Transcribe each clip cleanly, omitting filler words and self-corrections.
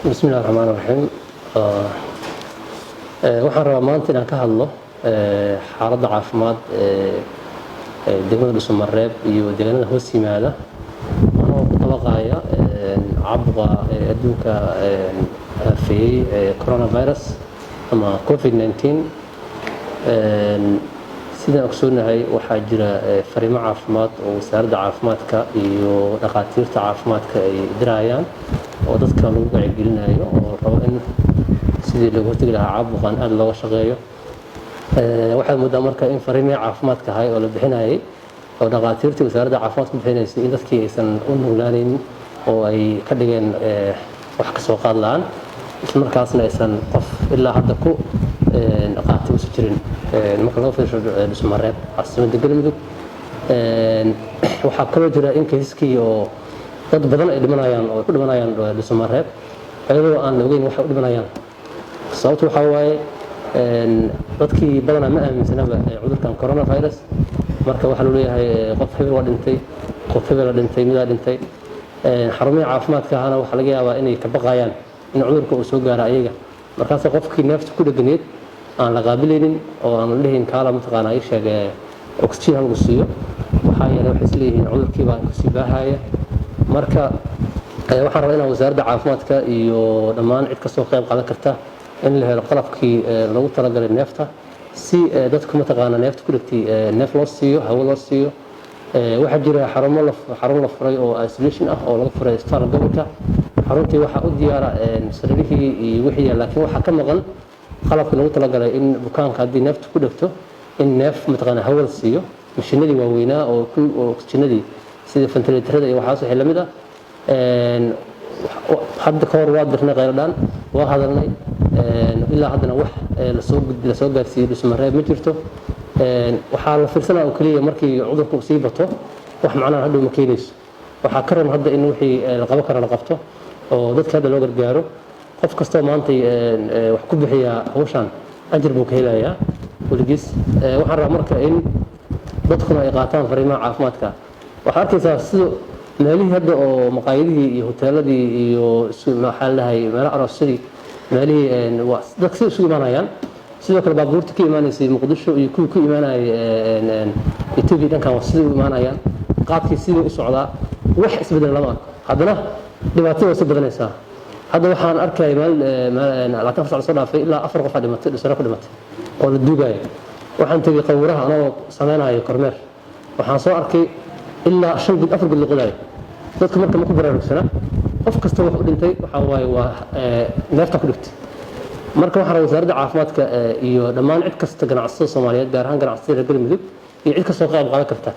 Bismillahi raxmaan raxiim. Waxaan rabaa maanta inaan ka hadlo xaaladda caafimaad ee degmada Dhuusamareeb iyo deegaanada hoos yimaada, anoo ku dabaqaaya caabuqa adduunka aafeeyey, coronavirus ama COVID-19. Sidaan ogsoonahay, waxaa jira fariimo caafimaad oo wasaaradda caafimaadka iyo dhakhaatiirta caafimaadka ay dirayaan oo dadka lagu wacyigelinayo oo rabo in sidii looga hortegi lahaa caabuqan aada looga shaqeeyo. Waxaad moodaa marka in fariimihii caafimaadka ahay oo la bixinayay oo dhakhaatiirtii wasaaradda caafimaadka ku bixinaysay in dadkii aysan u nuglaanaynin oo ay ka dhigeen wax kasoo qaad la-aan, islamarkaasna aysan qof ilaa hadda ku qaatay usu jirin. Marka loo fiirsho Dhuusamareeb, caasimadda Galmudug, waxaa kaloo jira in cases-kii oo dad badan ay dhimanayaan oo ay ku dhimanayaan Dhuusamareeb iyadoo aan la ogeyn waxay u dhimanayaan. Sababtu waxaa waaye, dadkii badanaa ma aaminsanaba cudurkan coronavirus. Marka waxaa loo leeyahay qof hebel waa dhintay, qof hebela dhintay, midaa dhintay. Xarumihii caafimaadka ahana waxaa laga yaabaa inay ka baqayaan in cudurka uu soo gaaro ayaga. Markaase qofkii neefta ku dheganeed aan la qaabilaynin oo aan la dhihin kaala, mataqaanaa, ii sheeg, oxygen ha lagu siiyo. Waxaa yeelay waxay isleeyihiin cudurkii baa kusii baahaya. Marka waxaan rabaa inaan wasaaradda caafimaadka iyo dhammaan cid kastoo qayb qaadan karta in la helo qalabkii loogu talagalay neefta, si dadku, mataqaana, neefta ku dhegtay neef loo siiyo, hawo loo siiyo. Waxaa jira xarumo la xarun la furay oo isolation ah oo laga furay isbitaalka gobolka. Xaruntii waxaa u diyaara sariirihii iyo wixii, laakiin waxaa ka maqan qalabkii loogu talagalay in bukaanka haddii neefta ku dhegto in neef, mataqaana, hawo la siiyo, mashiinadii waaweynaa oo oxygenadii sida ventilator-ada iyo waxaas wixii lamid ah. Hadda ka hor waa dirnay khayladhaan, waa hadalnay, ilaa haddana wax lasoo lasoo gaarsiiyey Dhuusamareeb ma jirto. Waxaa la fiirsanaya oo keliya markii cudurku uu sii bato. Wax macnaha hadhow ma keenayso. Waxaa ka ron hadda in wixii la qaban karo la qabto oo dadka hadda loo gargaaro. Qof kastoo maantay wax ku bixiya hawshan ajir buu ka helayaa weligiis. Waxaan rabaa marka in dadkuna ay qaataan fariimaha caafimaadka. Waxaa arkaysaa sida meelihii hadda oo maqaayadihii iyo hoteeladii iyo maxaa la dhahay, meelaha aroosyadii, meelihii dadka sida isugu imaanayaan. Sidoo kale baabuurta ka imaanaysay Muqdisho iyo kuwii ku imaanayay Etoobiya dhankan waa sidai u imaanayaan, qaabkii sidii u socdaa, wax isbedel lama arko. Haddana dhibaatada waa sii badanaysaa. Hadda waxaan arkayay maalin 24 sac soo dhaafay ilaa afar qof aa dhimatay, dhisare ku dhimatay oo la duugaya. Waxaan tegey qawuraha anoo samaynayo kormeer, waxaan soo arkay ilaa shan gud, afar gud la qodayo. Dadku marka ma ku baraarugsana. Qof kasta wax u dhintay waxaa waaye waa neefta ku dhigtay. Marka waxaan rabaa wasaaradda caafimaadka iyo dhammaan cid kasta, ganacsatada Soomaaliyeed, gaar ahaan ganacsatada reer Galmudug iyo cid kastoo qayb qaadan karta,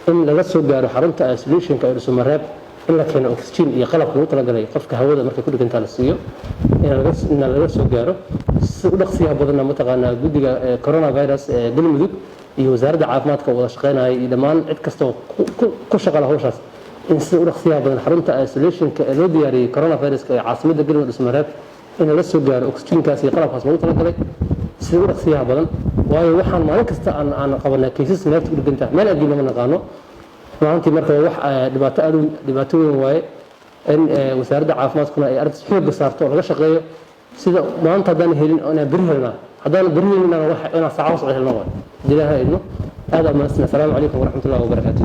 in laga soo gaaro xarunta isolationka ee Dhuusamareeb in la keeno oxygen iyo qalabka lagu talagalay qofka hawada markay ku dhigantaa la siiyo, in laga soo gaaro si u dhaqsiyaha badanna. Mataqaanaa, guddiga coronavirus ee Galmudug iyo wasaaradda caafimaadka wada shaqeynaya iyo dhammaan cid kastoo ku shaqala hawshaas, in sida u dhaqsiyaha badan xarunta isolationka ee loo diyaariyey coronaviruska ee caasimadda Galmudug, Dhuusamareeb, in lala soo gaaro oxygenkaas iyo qalabkaas loogu talagalay sida u dhaqsiyaha badan. Waayo waxaan maalin kasta aan qabanaa cases neefta u dhiganta, meel adduun lama naqaano maalintii. Marka wax dhibaato aad dhibaato weyn waaye in wasaaradda caafimaadkuna ay arrintaas xoogga saarto oo laga shaqeeyo. Sida maanta haddaan helin inaan beri helnaa, haddaan beri helin inaan saacado socdo helno waay. Haddii Ilaahay idmo, aad aad mahadsan. Asalaamu calaykum waraxmatullahi wabarakaatu.